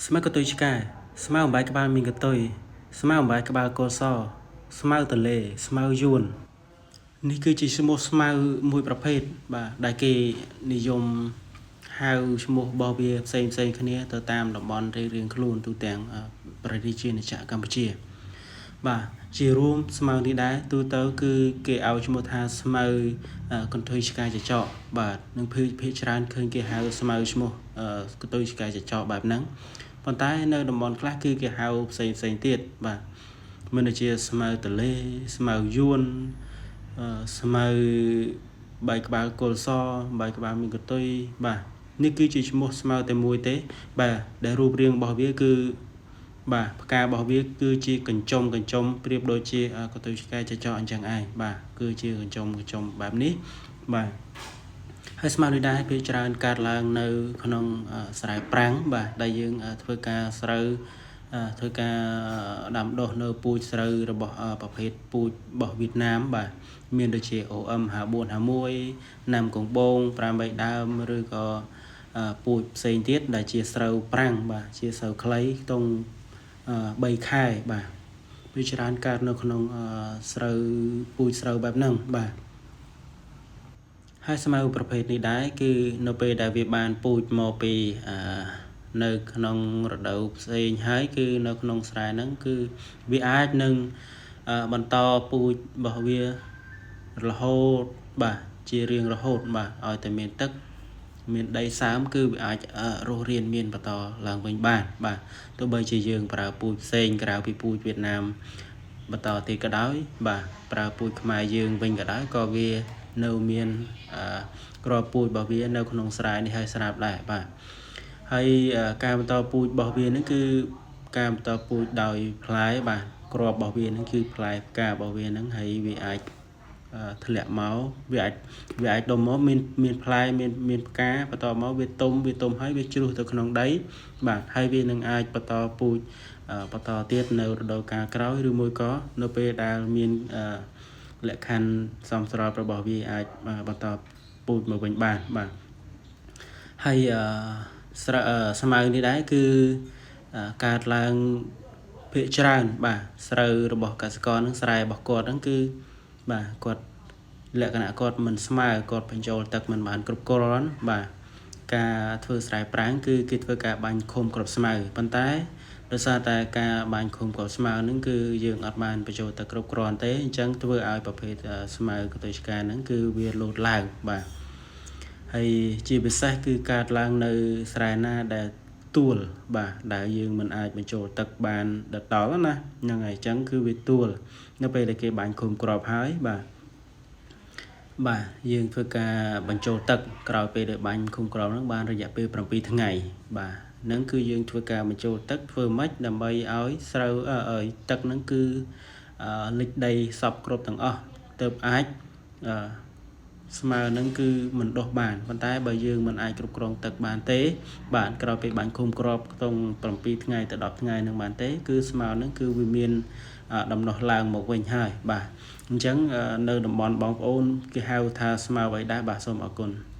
ស្មៅកន្ទុយឆ្កែស្មៅអំបែកក្បាលមីនកន្ទុយស្មៅអំបែកក្បាលគល់សស្មៅទលេស្មៅយួននេះគឺជាឈ្មោះស្មៅមួយប្រភេទបាទដែលគេនិយមហៅឈ្មោះរបស់វាផ្សេងផ្សេងគ្នាទៅតាមតំបន់រៀងៗខ្លួនទូទាំងព្រះរាជាណាចក្រកម្ពុជាបាទជារួមស្មៅនេះដែរទូទៅគឺគេឲ្យឈ្មោះថាស្មៅកន្ទុយឆ្កែចចកបាទនឹងភាគច្រើនឃើញគេហៅស្មៅឈ្មោះកន្ទុយឆ្កែចចកបែបហ្នឹងប៉ុន្តែនៅតំបន់ខ្លះគឺគេហៅផ្សេងផ្សេងទៀតបាទមានដូចជាស្មៅទលេស្មៅយួនស្មៅបែកក្បាលគល់សបែកក្បាលមានកន្ទុយបាទនេះគឺជាឈ្មោះស្មៅតែមួយទេបាទដែលរូបរាងរបស់វាគឺបាទផ្ការបស់វាគឺជាកញ្ចុំកញ្ចុំប្រៀបដូចជាកន្ទុយឆ្កែចចកអញ្ចឹងឯងបាទគឺជាកញ្ចុំកញ្ចុំបែបនេះបាទហើយស្មៅនេះដែរភាគច្រើនកើតឡើងនៅក្នុងស្រែប្រាំងបាទដែលយើងធ្វើការស្រូវធ្វើការដាំដុះនៅពូជស្រូវរបស់ប្រភេទពូជរបស់វៀតណាមបាទមានដូចជា OM 5451ណាំកងបង5 3ដើមឬក៏ពូជផ្សេងទៀតដែលជាស្រូវប្រាំងបាទជាស្រូវខ្លីខ្ទង់3ខែបាទវាច្រើនកើតនៅក្នុងស្រូវពូជស្រូវបែបហ្នឹងបាទហើយស្មៅប្រភេទនេះដែរគឺនៅពេលដែលវាបានពូជមកពីនៅក្នុងរដូវផ្សេងហើយគឺនៅក្នុងស្រែហ្នឹងគឺវាអាចនឹងបន្តពូជរបស់វារហូតបាទជារៀងរហូតបាទឲ្យតែមានទឹកមានដីសើមគឺវាអាចរស់រានមានបន្តឡើងវិញបានបាទទោះបីជាយើងប្រើពូជផ្សេងក្រៅពីពូជវៀតណាមបន្តទៀតក៏ដោយបាទប្រើពូជខ្មែរយើងវិញក៏ដោយក៏វានៅមានគ្រាប់ពូជរបស់វានៅក្នុងស្រែនេះហើយស្រាប់ដែរបាទហើយការបន្តពូជរបស់វានឹងគឺការបន្តពូជដោយផ្លែបាទគ្រាប់របស់វានឹងគឺផ្លែផ្ការបស់វានឹងហើយវាអាចធ្លាក់មកវាអាចដុំមកមានផ្លែមានផ្កាបន្តមកវាទុំហើយវាជ្រុះទៅក្នុងដីបាទហើយវានឹងអាចបន្តពូជបន្តទៀតនៅរដូវកាលក្រោយឬមួយក៏នៅពេលដែលមានលក្ខខណ្ឌសមស្របរបស់វាអាចបន្តពូជមកវិញបានបាទហើយស្មៅនេះដែរគឺកើតឡើងភាគច្រើនបាទស្រូវរបស់កសិករនឹងស្រែរបស់គាត់ហ្នឹងគឺបាទគាត់លក្ខណៈគាត់មិនស្មើគាត់បញ្ចូលទឹកមិនបានគ្រប់គ្រាន់បាទការធ្វើស្រែប្រាំងគឺគេធ្វើការបាញ់ឃុំគ្រាប់ស្មៅប៉ុន្តែដោយសារតែការបាញ់ឃុំគ្រាប់ស្មៅហ្នឹងគឺយើងអត់បានបញ្ចូលទឹកគ្រប់គ្រាន់ទេអញ្ចឹងធ្វើឲ្យប្រភេទស្មៅកន្ទុយឆ្កែហ្នឹងគឺវាលោតឡើងបាទហើយជាពិសេសគឺកើតឡើងនៅស្រែណាដែលទួលបាទដែលយើងមិនអាចបញ្ចូលទឹកបានដល់ណាហ្នឹងហើយអញ្ចឹងគឺវាទួលនៅពេលដែលគេបាញ់ឃុំគ្រាប់ហើយបាទបាទយើងធ្វើការបញ្ចូលទឹកក្រោយពេលដែលបាញ់ឃុំគ្រាប់ហ្នឹងបានរយៈពេល7ថ្ងៃបាទហ្នឹងគឺយើងធ្វើការបញ្ចូលទឹកធ្វើម៉េចដើម្បីឲ្យស្រូវឲ្យទឹកហ្នឹងគឺលិចដីសពគ្រប់ទាំងអស់ទើបអាចស្មៅហ្នឹងគឺមិនដុះបានប៉ុន្តែបើយើងមិនអាចគ្រប់គ្រងទឹកបានទេបាទក្រោយពេលបាញ់ឃុំគ្រាប់ក្នុង7ថ្ងៃទៅ10ថ្ងៃហ្នឹងបានទេគឺស្មៅហ្នឹងគឺវាមានដំណោះឡើងមកវិញហើយបាទអញ្ចឹងនៅតំបន់បងប្អូនគេហៅថាស្មៅអីដែរបាទសូមអរគុណ។